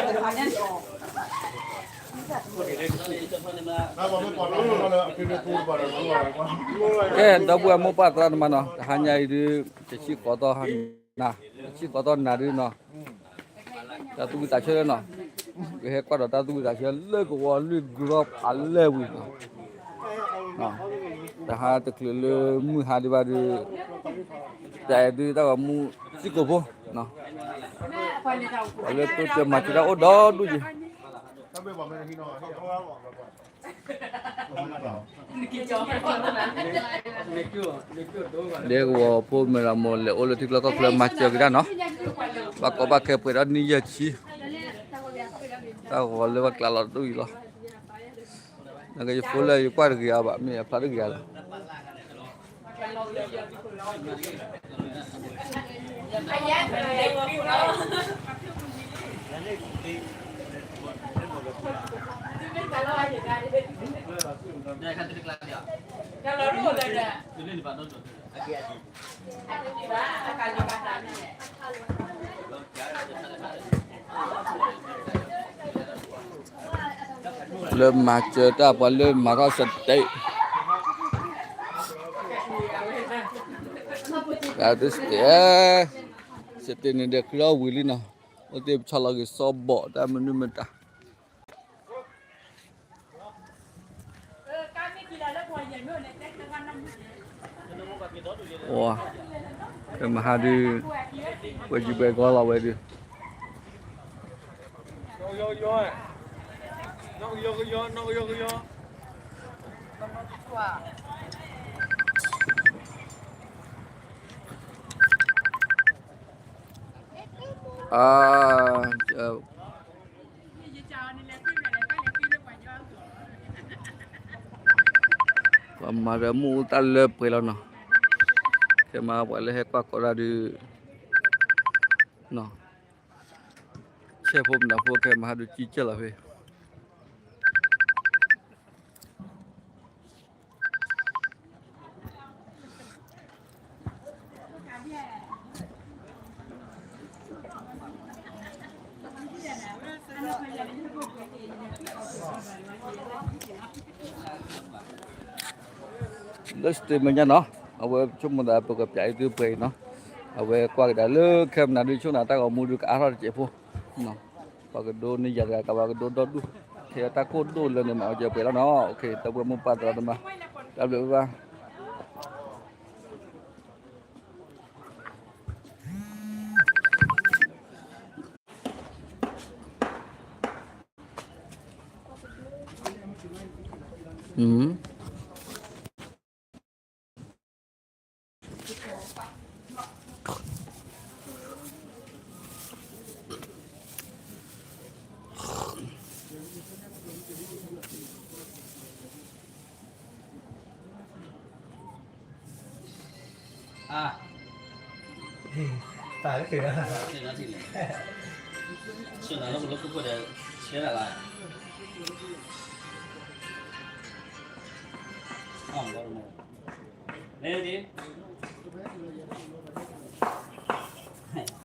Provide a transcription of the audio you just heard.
ကဲ ဒီပုၢ်ဝဲၢ်မိၢ်ပၢ်သရၣ်သမါနီၤ, တဟါညါအံၤဒုး တဆံဃိးသီနၤ, တဆံဃိးသီနၤဒုးနီၤ, တၢ်သူၣ်ဝံၣ်သးဆၢလၢနီၤ, ပဟဲကွၢ်ဒီးတၢ်သူၣ်ဝံၣ်သးဆၢလၢကဝီၤလွံၢ်ကရီဖးလဲၢ်ဝံၤနီၤ, တဟါတချုးလၢမုၢ်ဟါဒံးဘၣ်ဒုး, တၢ်အဲၣ်ဒုးတၢ်ဂီၤမူစံၣ်ကိာ်ဖိ, ပှၤလၢတိစၢၤမၤစၢၤတၢ်အိၣ်ဒီဒူၣ်ယံၤ ဒဲကဝီၤဖိမ့ၢ်လၢမိၢ်လဲၤအိၣ်လၢထံကျါကီၢ်ချၢမၤစၢၤကဒါနီၤ, ဘၣ်ကီဘၣ်ခဲပှဲၤဒီးနံၣ်ယဲၢ်ဆံ, တၢ်ဂီၤလၢဘၣ်ကျးလီၤတဒူၣ်အံၤလီၤ, နကယဖိလၢယကွၢ်တဂ့ၤအါဘၣ် မ့ၢ်အဖျါတဂ့ၤအါလီၤ. လၢမၤစၢၤတၢ်ပှၤလၢမၤထီၣ်စတဲး, စတဲး, စတဲးန့ၣ်ဒီး ချံအီၣ်ဝံၤလံနီၤ, အိၣ်သ့ၣ်ပဆီလီၤက့ၤစီဘီၣ်တၢ်မနုၤမတၤ ခဲမဟါဒုး, ပှဲၤကံပှဲၤကီလီၤဝဲဒုး, အ ပှၤမၤဒီးမ့ၣ်အူတၢ်လၢပှဲၤလီၤနီၤ, ခဲမဟါပှၤလၢဟဲကွၢ်ကီတၢ်ဒုး, ဆဲးဖိမနုၤဖိခဲမဟါဒုးကံကၢၢ်လီၤဖဲ လၢစတ့မဲာ်ညါနီၤ, အဝဲဆိကမိၣ်သးပကပျးအံၤသုပှဲၤအံၤနီၤ, အဝဲကွၢ်ကဒါလၢခဲမနၤဒုးဆိကမိၣ်သးတၢ်ဂီၤမူဒုးကအါထီၣ်တစဲးဖိ, ပှၤကဒိန့ၢ်ယၤတဂၤကဘၣ်ကဒိဒီဒူၣ်, ထဲတၢ်ကိၢ်ဒိၣ်လၢန့ၣ်မး အဝဲကပှဲၤလီၤနီၤ, တၢ်ဘျုးမိၢ်ပၢ်သရၣ်သမါ, တၢ်ဘျုးဘၣ်.